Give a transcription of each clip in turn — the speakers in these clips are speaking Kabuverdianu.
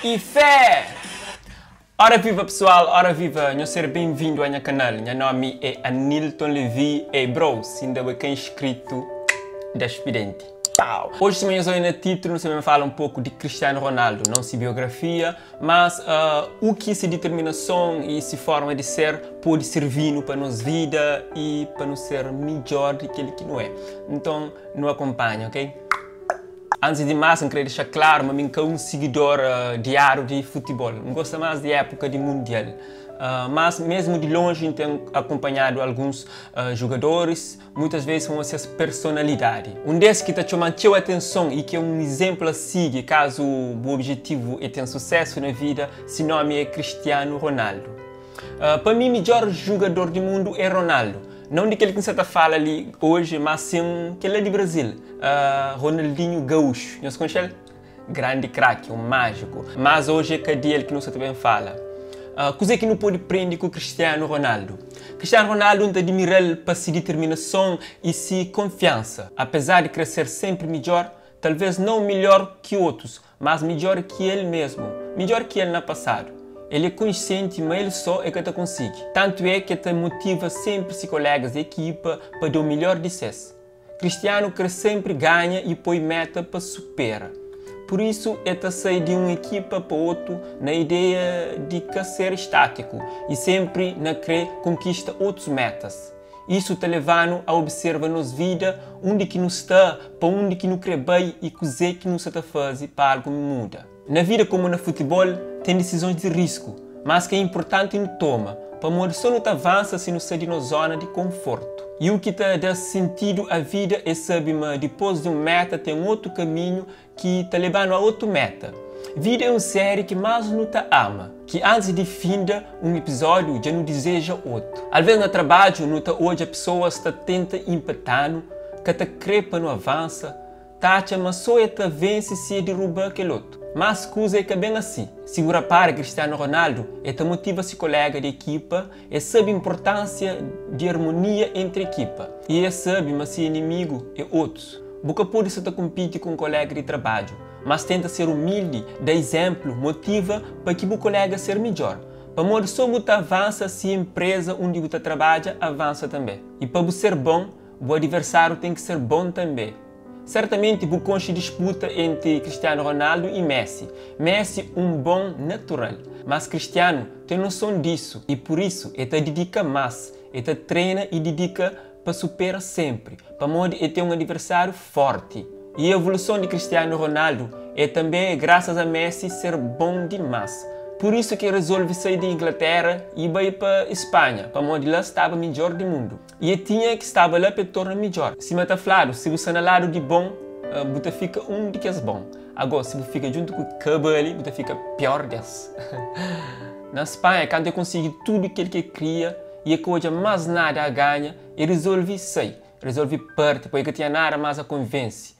I fé! Ora viva pessoal, ora viva, nhos ser bem vindo a nha canal, nha nome é Anilton Levy, ei bro, se inda bo é ka inscrito, da expidente. Pau! Hoje sima nhos oia na titulo, nu sta ben fala um pouco di Cristiano Ronaldo, não si biografia, mas uh, o ki si determinason e si forma di ser pode sirvi-nu pa nos vida e pa nu ser midjor di kel ki nu é. Nton, nu acompanha, ok? Antis di más, N krê dexa klaru ma mi N ka un sigidor diáriu di futibol. N gosta más di épuka di mundial. Mas, mésmu di lonji, N ten akunpanhadu alguns jugadoris, muitas vezes pamodi ses personalidadi. Un des ki ta txoma-m txeu atenson i ki é un izénplu a sigi kazu bu objetivu é ten susésu na vida, se nómi é Cristiano Ronaldo. Pa mi, midjór jugador di mundu é Ronaldo. Não di kel ki N sa ta fala li oji, mas sin kel la di Brazil, Ronaldinho Gaúcho. Nhos konxe-l? Grandi kraki, un májiku. Mas oji é ka di el ki nu sa ta ben fala. Kuzê ki nu pode prende ku Cristiano Ronaldo? Cristiano Ronaldo N ta dimira-l pa si ditirminason i si konfiansa. Apezar di kre ser sénpri midjór, talvês nau milhor ki otus, Mas midjor ki el mesmu. Midjor ki el na pasadu. El é konsienti ma el so e ka ta konsigi. Tantu é ki e ta motiva senpri si kolegas di ekipa pa da u milhor di ses. Cristiano kre senpri ganha i poi meta pa supera. Pur isu e ta sai di un ekipa pa otu na ideia di ka ser statiku i senpri na kre konkista otus metas. Isu ta leva-nu a observa nos vida, undi ki nu sta, pa undi ki nu krê bai i kuzê ki nu sta ta faze pa algu muda. Na vida komu na futibol, ten disizons di risku, mas ki é inportanti nu toma, pamodi sô nu ta avansa si nu sai di nos zona di konfortu. I u ki ta da sintidu a vida é sabe ma dipôs di un méta ten otu kaminhu ki ta leba-nu a otu méta. Vida é un séri ki más nu ta ama, ki antis di finda un epizódiu dja nu dizeja otu. Alvês na trabadju nu ta odja pesoas ta tenta inpata-nu, ka ta krê pa nu avansa, ta atxa ma sô e ta vense si e diruba kel otu. Mas kuza é ka ben asi. Si bu rapara Cristiano Ronaldo e ta motiva si koléga di ekipa, e sabe inportánsia di armonia entri ekipa i e sabe ma si inimigu é otus. Bu ka pode sa ta konpiti ku un koléga di trabadju, mas tenta ser umildi, da izénplu, motiva pa ki bu koléga ser midjór. Pamodi sô bu ta avansa si enpreza undi bu ta trabadja avansa tanbê. I pa bu ser bon, bu adiversáriu ten ki ser bon tanbê. Sertamenti bu konxe disputa entri Cristiano Ronaldo i Messi. Messi un bon natural, mas Cristiano ten noson disu i pur isu el ta didika más, el ta trena i didika pa supera senpri, pamodi el ten un adiversáriu fórti. I evoluson di Cristiano Ronaldo é tanbê grasas a Messi ser bon dimás. Pur isu ki el rezolve sai di Inglatéra i bai pa Spanha, pamodi la staba midjór di mundu. I el tinha ki staba la pa el torna midjór. Sima ta fladu, si bu sta na ladu di bon, bu ta fika un di kes bon. Agó, si bu fika djuntu ku kabali, bu ta fika piór di es. Na Spanha, kantu el konsigi tudu kel ki el kria i el ka odja más nada a ganha, el rezolve sai. Rezolve parti, poi el ka tinha nada más a konvense.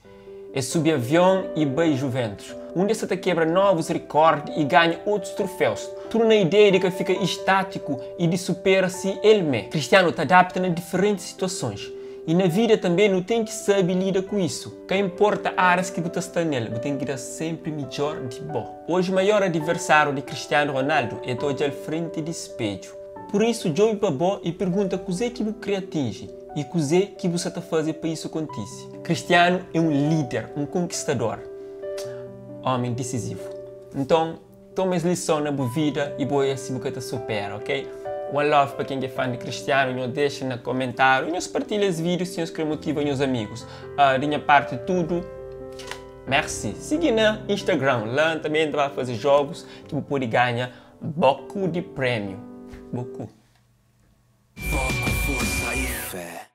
El subi avion i bai Juventus, undi el sta ta kebra novus rikórdi i ganha otus troféus, tudu na ideia di ka fika istátiku i di supera si el mê. Cristiano ta adapta na diferentis situasons i na vida tanbê nu ten ki sabe lida ku isu. Ka inporta árias ki bu ta sta nel, bu ten ki da sénpri midjór di bo. Oji maior adiversáriu di Cristiano Ronaldo é ta odja-l frenti di spedju. Pur isu, djobe pa bo i pergunta kuzê ki bu krê atinji i kuzê ki bu sta ta faze pa isu kontise. Cristiano é un líder, un konkistador, ómi disizivu. Nton, toma es lison na bu vida i bu odja si bu ka ta supera, ok? One love pa ken ki é fan di Cristiano, nhos dexa na komentáriu i nhos partilha es vídiu si nhos krê motiva nhos amigus. Di nha parti tudu, merci. Sigi na Instagram, la N tanbê N ta ba faze jogus ki bu pode ganha boku di prémiu. Boku. Foku, forsa i fé.